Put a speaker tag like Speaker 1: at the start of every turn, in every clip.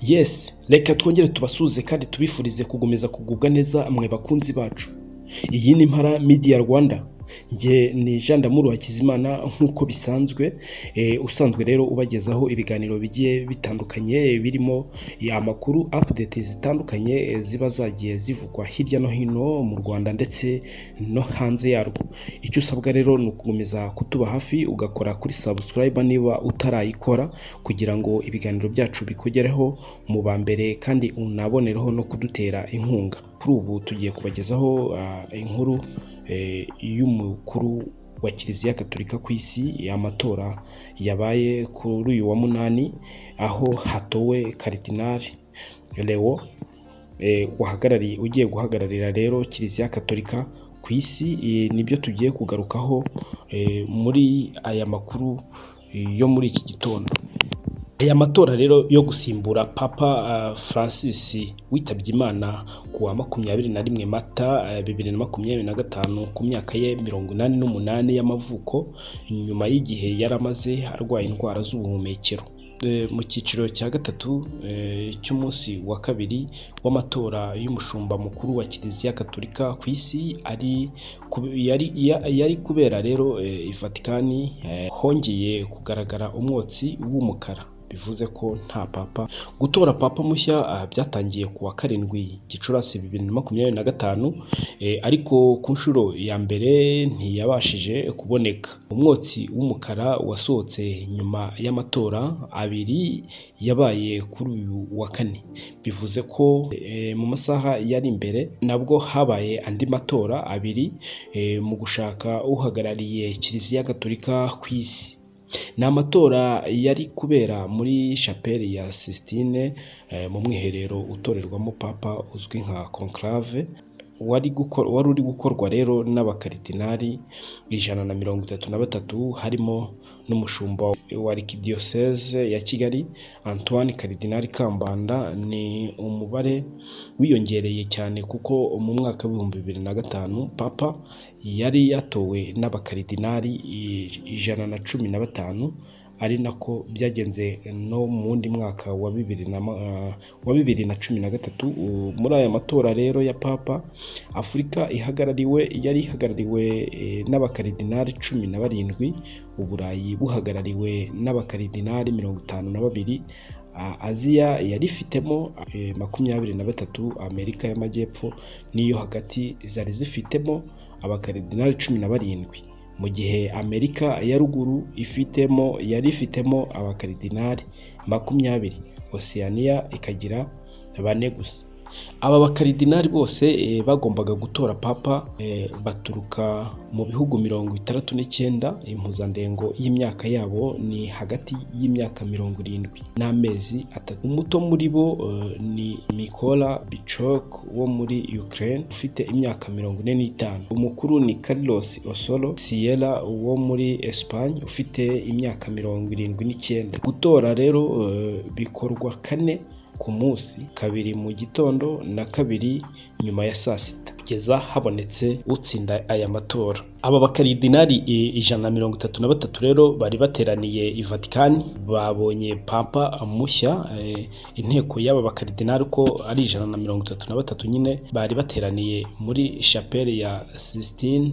Speaker 1: Yes, reka twongere tubasuhuze kandi tubifurize gukomeza kugubwa neza, mwe bakunzi bacu. Iyi ni Impara Media Rwanda. Njye ni Jean Damuru Hakizimana nk'uko bisanzwe, usanzwe rero ubagezaho ibiganiro bigiye bitandukanye birimo amakuru, update zitandukanye ziba zagiye zivugwa hirya no hino mu Rwanda ndetse no hanze yarwo. Icyo usabwa rero ni ugukomeza kutuba hafi, ugakora kuri subscribe niba utarayikora, kugira ngo ibiganiro byacu bikugereho mu ba mbere, kandi unabonereho no kudutera inkunga. Kuri ubu tugiye kubagezaho inkuru y'umukuru wa Kiliziya Gatolika ku isi, amatora yabaye kuri uyu wa 8, aho hatowe Karidinali Leo wahagarariye, ugiye guhagararira rero Kiliziya Gatolika ku isi. Nibyo tugiye kugarukaho muri aya makuru yo muri iki gitondo. Aya matora rero yo gusimbura Papa Francis witabye Imana ku wa 21 Mata 2025 ku myaka ye 88 y'amavuko, nyuma y'igihe yari amaze arwaye indwara z'ubuhumekero. Mu cyiciro cya gatatu cy'umunsi wa kabiri w'amatora y'umushumba mukuru wa Kiliziya Gatolika ku isi ari yari kubera rero i Vatikani, hongeye kugaragara umwotsi w'umukara, bivuze ko nta papa. Gutora papa mushya byatangiye ku wa 7 Gicurasi 2025, ariko ku nshuro ya mbere ntiyabashije kuboneka. Umwotsi w'umukara wasohotse nyuma y'amatora abiri yabaye kuri uyu wa kane, bivuze ko mu masaha yari imbere nabwo habaye andi matora abiri mu gushaka uhagarariye Kiliziya Gatolika ku isi. Ni amatora yari kubera muri Chapelle ya Sistine, mu mwiherero utorerwamo papa uzwi nka conclave, wari uri gukorwa rero n'abakaridinali 133, harimo n'umushumba wa Archdiocese ya Kigali, Antoine Karidinali Kambanda. Ni umubare wiyongereye cyane kuko mu mwaka w'2005 papa yari yatowe n'abakaridinali 115, ari nako byagenze no mu wundi mwaka wa 2013. Muri aya matora rero ya papa, Afurika ihagarariwe yari ihagarariwe n'abakaridinali 17, Uburayi buhagarariwe n'abakaridinali 52, Aziya yari ifitemo 23, Amerika y'Amajyepfo n'iyo hagati zari zifitemo abakaridinali 17, mu gihe Amerika ya Ruguru ifitemo yari ifitemo abakaridinali 20, Oceania ikagira bane gusa. Aba bakaridinali bose bagombaga gutora papa baturuka mu bihugu 69. Impuzandengo y'imyaka yabo ni hagati y'imyaka 70 n'amezi 3. Umuto muri bo ni Mikola Bichok wo muri Ukraine ufite imyaka 45. Umukuru ni Carlos Osoro Sierra wo muri Espagne ufite imyaka 79. Gutora rero bikorwa kane ku munsi, kabiri mu gitondo na kabiri nyuma ya saa sita, kugeza habonetse utsinda aya matora. Aba bakaridinali 133 rero bari bateraniye i Vatikani babonye papa mushya. Inteko y'aba bakaridinali uko ari 133 nyine bari bateraniye muri Chapelle ya Sistine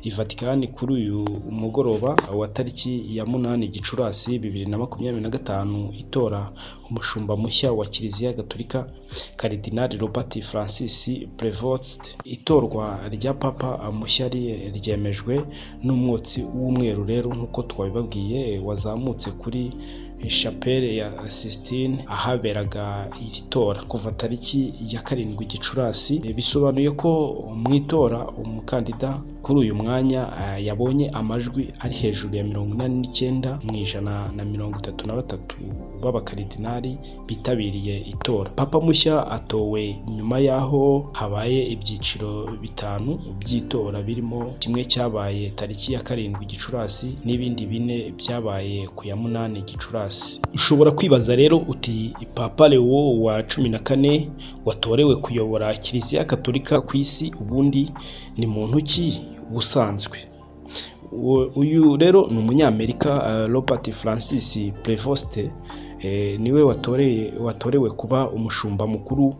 Speaker 1: i Vatikani kuri uyu mugoroba wa tariki ya 8 Gicurasi 2025, itora umushumba mushya wa Kiliziya Gatolika, Karidinali Robert Francis Prevost. Itorwa rya papa mushya ryemejwe n'umwotsi w'umweru rero nk'uko twabibabwiye, wazamutse kuri Chapelle ya Sistine ahaberaga iri tora kuva tariki ya 7 Gicurasi. Bisobanuye ko mu itora umukandida kuri uyu mwanya yabonye amajwi ari hejuru ya 89 mu 133 b'abakaridinali bitabiriye itora. Papa mushya atowe nyuma y'aho habaye ibyiciro bitanu by'itora, birimo kimwe cyabaye tariki ya 7 Gicurasi n'ibindi bine byabaye ku ya 8 Gicurasi. Ushobora kwibaza rero uti: "Papa Leo wa 14 watorewe kuyobora Kiliziya Gatolika ku isi, ubundi ni muntu ki ubusanzwe?" Uyu rero ni umunyamerika, Robert Francis Prevost. Niwe watorewe kuba umushumba mukuru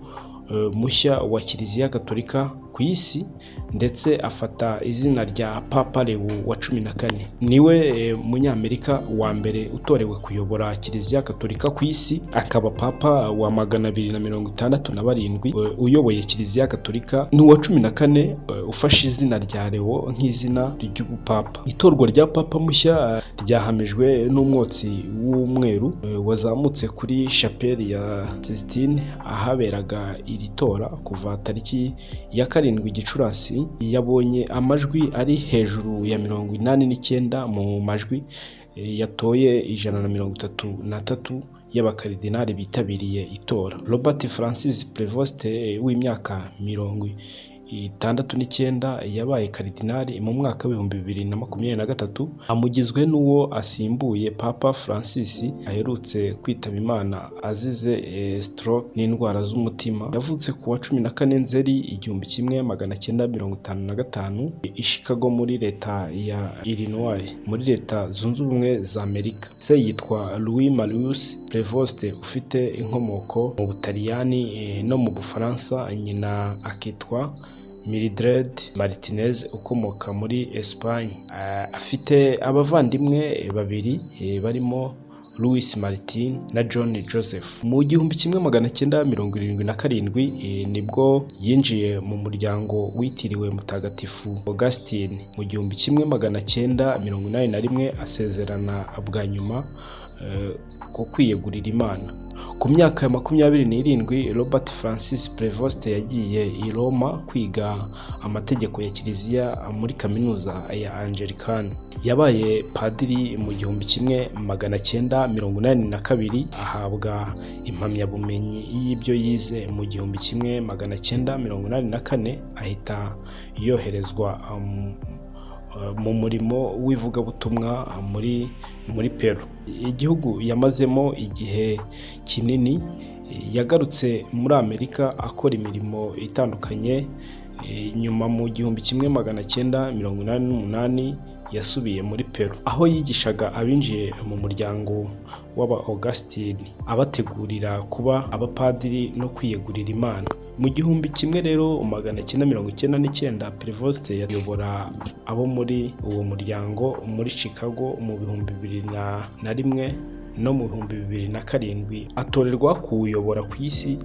Speaker 1: mushya wa Kiliziya Gatolika ku isi, ndetse afata izina rya Papa Leo wa 14. Niwe Munyamerika wa mbere utorewe kuyobora Kiliziya Gatolika ku isi, akaba Papa wa 267 uyoboye Kiliziya Gatolika. Ni uwa 14 ufashe izina rya Leo nk'izina ry'ubupapa. Itorwa rya Papa mushya ryahamijwe n'umwotsi w'umweru wazamutse kuri Chapelle ya Sistine ahaberaga iri tora kuva tariki ya 7 Gicurasi. Yabonye amajwi ari hejuru ya 89 mu majwi yatoye 133 y'abakaridinali bitabiriye itora. Robert Francis Prevost w'imyaka 69 yabaye karidinali mu mwaka w'2023, amugizwe n'uwo asimbuye Papa Francis aherutse kwitaba Imana azize stroke n'indwara z'umutima. Yavutse ku wa 14 Nzeri 1955 i Chicago muri leta ya Illinois muri Leta Zunze Ubumwe za Amerika. Se yitwa Louis Marius Prevost ufite inkomoko mu Butaliyani no mu Bufaransa, nyina akitwa Mildred Martinez ukomoka muri Espagne. Afite abavandimwe babiri barimo Louis Martin na John Joseph. Mu 1977 nibwo yinjiye mu muryango witiriwe Mutagatifu Augustine. Mu 1981 asezerana bwa nyuma ku kwiyegurira Imana. Ku myaka ya 27 Robert Francis Prevost yagiye i Roma kwiga amategeko ya Kiliziya muri kaminuza ya Anglican. Yabaye padiri mu 1982, ahabwa impamyabumenyi y'ibyo yize mu 1984, ahita yoherezwa mu murimo w'ivugabutumwa muri Peru, igihugu yamazemo igihe kinini. Yagarutse muri Amerika akora imirimo itandukanye. Nyuma mu 1988 yasubiye muri Peru, aho yigishaga abinjiye mu muryango w'aba Augustine, abategurira kuba abapadiri no kwiyegurira Imana. Mu 1999 Prevost yayobora abo muri uwo muryango muri Chicago. Mu 2001 no mu 2007 atorerwa kuwuyobora ku isi,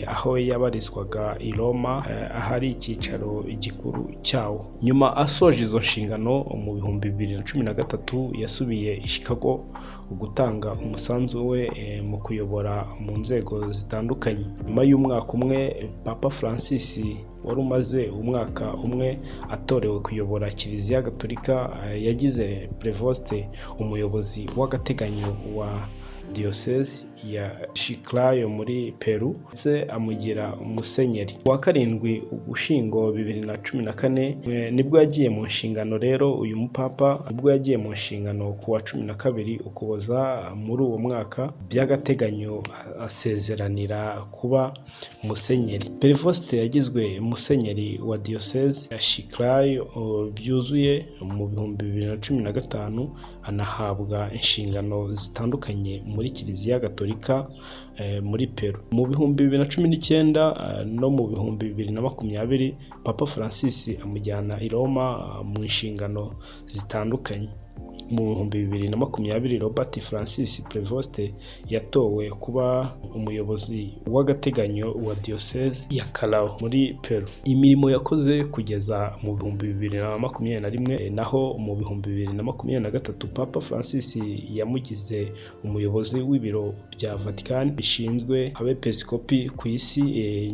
Speaker 1: aho yabarizwaga i Roma ahari icyicaro gikuru cyawo. Nyuma asoje izo nshingano mu 2013 yasubiye i Chicago gutanga umusanzu we mu kuyobora mu nzego zitandukanye. Nyuma y'umwaka umwe Papa Francis wari umaze umwaka umwe atorewe kuyobora Kiliziya Gatolika yagize Prevost umuyobozi w'agateganyo wa Diyosezi ya Chiclayo muri Peru, ndetse amugira umusenyeri. Ku wa 7 Ugushyingo 2014 nibwo yagiye mu nshingano. Rero uyu mupapa nibwo yagiye mu nshingano ku wa 12 Ukuboza muri uwo mwaka by'agateganyo, asezeranira kuba musenyeri. Prevost yagizwe musenyeri wa Diyosezi ya Chiclayo byuzuye mu 2015, anahabwa inshingano zitandukanye muri Kiliziya Gatolika muri Peru. Mu 2019 no mu 2020 Papa Francis amujyana i Roma mu nshingano zitandukanye. Mu 2020 Robert Francis Prevost yatowe kuba umuyobozi w'agateganyo wa Diyosezi ya Callao muri Peru, imirimo yakoze kugeza mu 2021. Naho mu 2023 Papa Francis yamugize umuyobozi w'ibiro bya Vatican bishinzwe abepiskopi ku isi,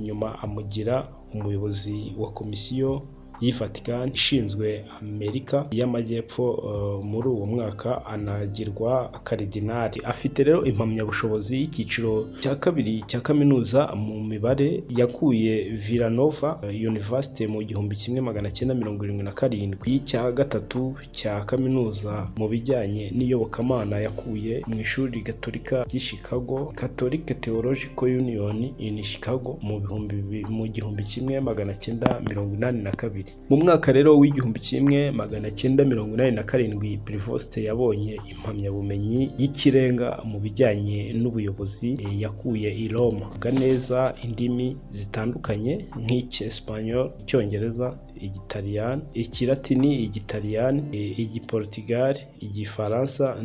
Speaker 1: nyuma amugira umuyobozi wa komisiyo y'i Vatican ishinzwe Amerika y'Amajyepfo. Muri uwo mwaka anagirwa karidinali. Afite rero impamyabushobozi y'icyiciro cya kabiri cya kaminuza mu mibare yakuye Villanova University mu 1977, y'icya gatatu cya kaminuza mu bijyanye n'iyobokamana yakuye mu ishuri gatolika ry'i Chicago, Catholic Theological Union in Chicago, mu 1982. Mu mwaka rero w'1987, Prevost yabonye impamyabumenyi y'ikirenga mu bijyanye n'ubuyobozi yakuye i Roma. Avuga neza indimi zitandukanye nk'Icyesipanyol, Icyongereza, Igitaliyani, Ikilatini, Igitaliyani, Igiportugal, Igifaransa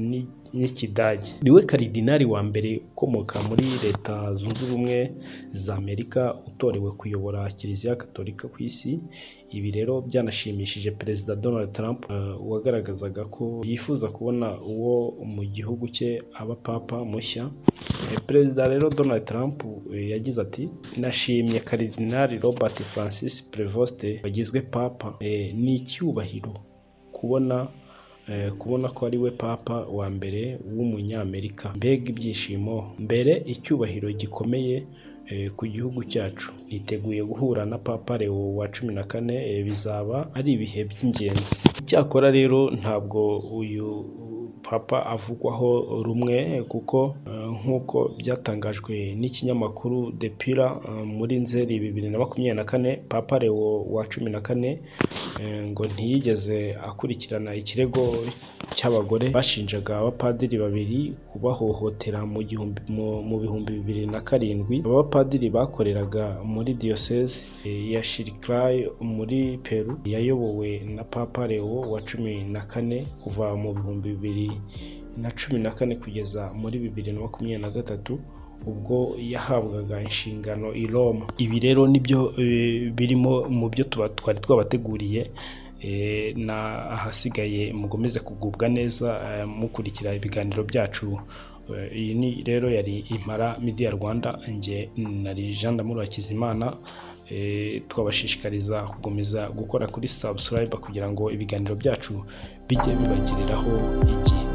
Speaker 1: n'Ikidage. Niwe karidinali wa mbere ukomoka muri Leta Zunze Ubumwe za Amerika utorewe kuyobora Kiliziya Gatolika ku isi. Ibi rero byanashimishije Perezida Donald Trump, wagaragazaga ko yifuza kubona uwo mu gihugu cye aba papa mushya. Perezida rero Donald Trump yagize ati: "Nashimye Karidinali Robert Francis Prevost wagizwe papa. Ni icyubahiro kubona ko ari we papa wa mbere w'umunyamerika. Mbega ibyishimo, mbere icyubahiro gikomeye ku gihugu cyacu. Niteguye guhura na Papa Leo wa 14, bizaba ari ibihe by'ingenzi." Icyakora rero ntabwo uyu papa avugwaho rumwe, kuko nk'uko byatangajwe n'ikinyamakuru The Pillar muri Nzeri 2024, Papa Leo wa 14 ngo ntiyigeze akurikirana ikirego cy'abagore bashinjaga abapadiri babiri kubahohotera mu 2007. Aba bapadiri bakoreraga muri diyoseze ya Chiclayo muri Peru, yayobowe na Papa Leo wa 14 kuva mu 2014 kugeza muri 2023, ubwo yahabwaga inshingano i Roma. Ibi rero nibyo birimo mu byo twari twabateguriye, na ahasigaye mukomeze kugubwa neza mukurikira ibiganiro byacu. Iyi ni rero yari Impara Media Rwanda, njye nari Jean D'amour Hakizimana. Twabashishikariza gukomeza gukora kuri subscribe kugira ngo ibiganiro byacu bijye bibagereraho igihe.